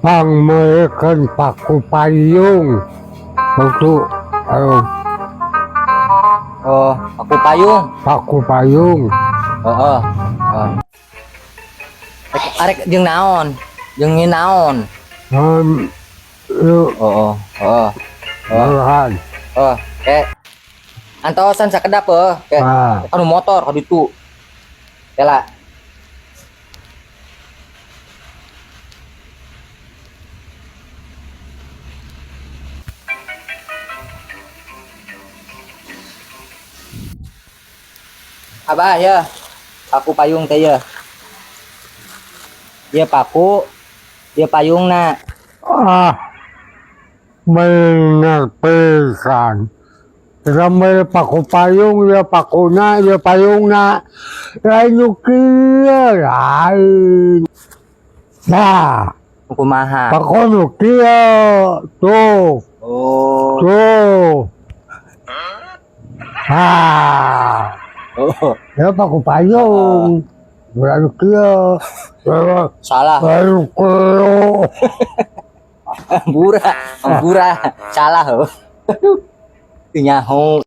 Pangmeulikeun paku payung. Waktu ayo. Oh, paku payung. Paku payung. Heeh. Heeh. Arek, arek jeung naon? Jeung naon? Lu Oh, oh, oh. malahan. Oh, eh. Antosan sakedap heuh. Ke. Ah. Anu motor ka ditu. Kela. Abah ya, paku payung teh ya. Dia paku, dia payungna. Ah, bener pisan. Ramai paku payung ya pakuna ya payungna. Lain nu kieu lain. Nah, Kumaha? Paku nu kieu tuh, Oh. tuh. Ah, Oh, ya paku payung. Lain nu kieu. Salah. Lain nu kieu. Ampura, ampura, salah heuh. Teu nyaho.